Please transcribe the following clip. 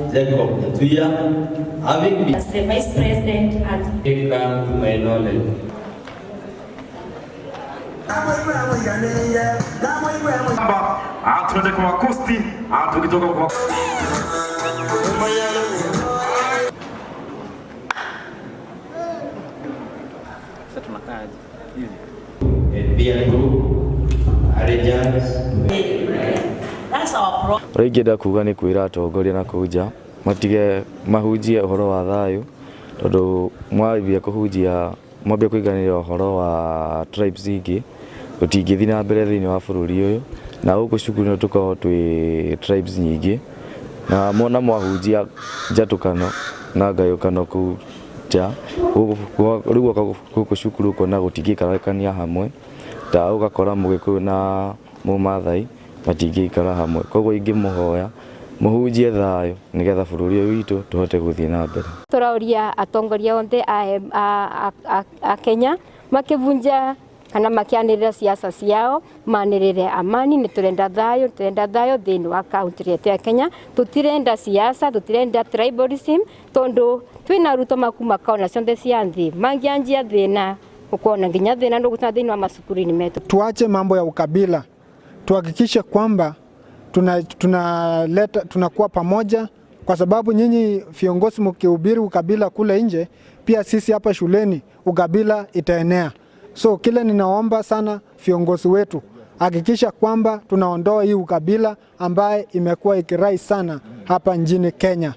Jacob Nyatuya, having been As the Vice President and come to my knowledge. Tuende kwa Kosti, tukitoka kwa And peer group allegiance That's our problem. Ũrĩa ingĩenda kuga nĩ kwĩra atongoria na kũu nja matige mahunjie ũhoro wa thayũ tondũ mwambia kũhunjia mwambia kũiganĩra ũhoro wa tribes ingĩ tũtingĩthiĩ na mbere thĩinĩ wa bũrũri ũyũ na gũkũ cukuru nĩ tũkoragwo twĩ tribes nyingĩ na mwona mwahunjia njatũkano na ngayũkano kũu nja rĩu gwoka gũkũ cukuru ũkona gũtingĩikarania hamwe ta ũgakora Mũgĩkũyũ na Mũmathai matingĩikara hamwe koguo ingĩmũhoya mũhunjie thayũ nĩgetha bũrũri ũyũ witũ tũhote gũthiĩ na mbere. Tũrauria atongoria othe a Kenya makĩvunja kana makianĩrĩra siasa ciao manĩrĩre amani. Nĩ tũrenda thayũ, tũrenda thayũ thĩinĩ wa kaunti yetu ya Kenya. Tũtirenda siasa, tũtirenda tribalism tondũ twĩna arutwo makuma kona ciothe cia nthĩ mangĩanjia thĩna ũkona nginya thĩna ndũgũtana thĩinĩ wa macukuru-inĩ metu. Tuache mambo ya ukabila, tuhakikishe kwamba tunaleta tunakuwa pamoja, kwa sababu nyinyi viongozi mkihubiri ukabila kule nje, pia sisi hapa shuleni ukabila itaenea. So kile ninaomba sana viongozi wetu, hakikisha kwamba tunaondoa hii ukabila ambaye imekuwa ikirai sana hapa nchini Kenya.